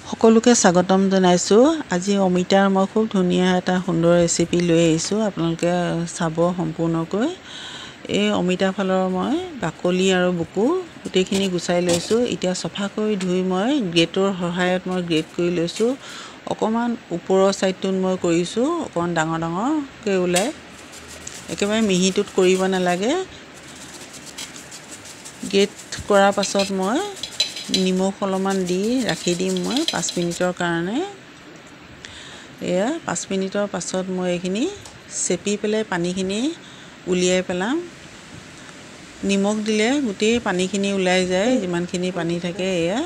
সকলোকে স্বাগতম জনাইছোঁ। আজি অমিতাৰ মই খুব ধুনীয়া এটা সুন্দৰ ৰেচিপি লৈ আহিছোঁ, আপোনালোকে চাব সম্পূৰ্ণকৈ। এই অমিতা ফালৰ মই বাকলি আৰু বুকু গোটেইখিনি গুচাই লৈছোঁ। এতিয়া চফাকৈ ধুই মই গ্ৰেটৰ সহায়ত মই গ্ৰেট কৰি লৈছোঁ। অকণমান ওপৰৰ ছাইডটোত মই কৰিছোঁ, অকণমান ডাঙৰ ডাঙৰকৈ ওলায়, একেবাৰে মিহিটোত কৰিব নালাগে। গ্ৰেট কৰাৰ পাছত মই নিমখ অলপমান দি ৰাখি দিম মই 5 মিনিটৰ কাৰণে। এয়া 5 মিনিটৰ পাছত মই এইখিনি চেপি পেলাই পানীখিনি উলিয়াই পেলাম। নিমখ দিলে গোটেই পানীখিনি ওলাই যায়, যিমানখিনি পানী থাকে। এয়া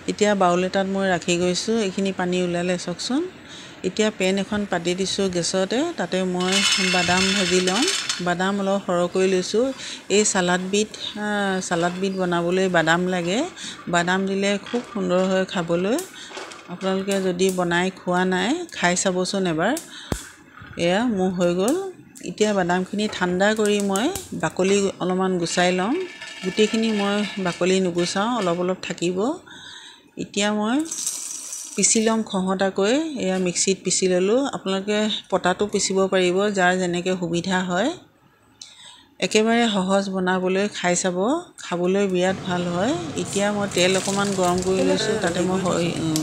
এতিয়া বাউল এটাত মই ৰাখি গৈছোঁ, এইখিনি পানী ওলালে চাওকচোন। এতিয়া পেন এখন পাতি দিছোঁ গেছতে, তাতে মই বাদাম ভাজি ল'ম। বাদাম অলপ সৰহকৈ লৈছোঁ। এই চালাডবিধ বনাবলৈ বাদাম লাগে। বাদাম দিলে খুব সুন্দৰ হয় খাবলৈ। আপোনালোকে যদি বনাই খোৱা নাই, খাই চাবচোন এবাৰ। এয়া মোৰ হৈ গ'ল। এতিয়া বাদামখিনি ঠাণ্ডা কৰি মই বাকলি অলপমান গুচাই ল'ম। গোটেইখিনি মই বাকলি নুগুচাওঁ, অলপ অলপ থাকিব। এতিয়া মই পিচি ল'ম খহটাকৈ। এয়া মিক্সিত পিচি ল'লোঁ। আপোনালোকে পটাটো পিচিব পাৰিব, যাৰ যেনেকৈ সুবিধা হয়। একেবাৰে সহজ বনাবলৈ, খাই চাব, খাবলৈ বিৰাট ভাল হয়। এতিয়া মই তেল অকণমান গৰম কৰি লৈছোঁ, তাতে মই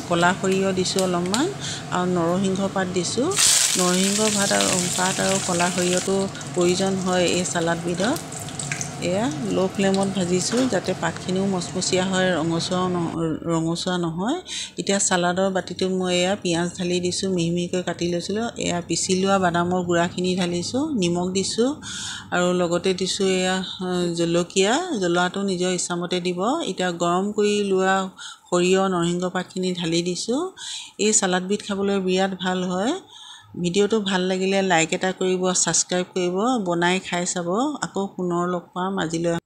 ক'লা সৰিয়হ দিছোঁ অলপমান আৰু নৰসিংহ পাত দিছোঁ। নৰসিংহ পাত আৰু ক'লা সৰিয়হটো প্ৰয়োজন হয় এই চালাডবিধত। এয়া ল' ফ্লেমত ভাজিছোঁ যাতে পাতখিনিও মচমচীয়া হয়, ৰঙচুৱা নহয়। এতিয়া চালাডৰ বাতিটোত মই এয়া পিঁয়াজ ঢালি দিছোঁ, মিহি মিহিকৈ কাটি লৈছিলোঁ। এয়া পিচি লোৱা বাদামৰ গুড়াখিনি ঢালিছোঁ, নিমখ দিছোঁ আৰু লগতে দিছোঁ এয়া জলকীয়া। জ্বলাটো নিজৰ ইচ্ছামতে দিব। এতিয়া গৰম কৰি লোৱা সৰিয়হ নৰসিংহ পাতখিনি ঢালি দিছোঁ। এই চালাডবিধ খাবলৈ বিৰাট ভাল হয়। ভিডিঅ'টো ভাল লাগিলে লাইক এটা কৰিব, ছাবস্ক্ৰাইব কৰিব, বনাই খাই চাব। আকৌ পুনৰ লগ পাম আজিলৈ।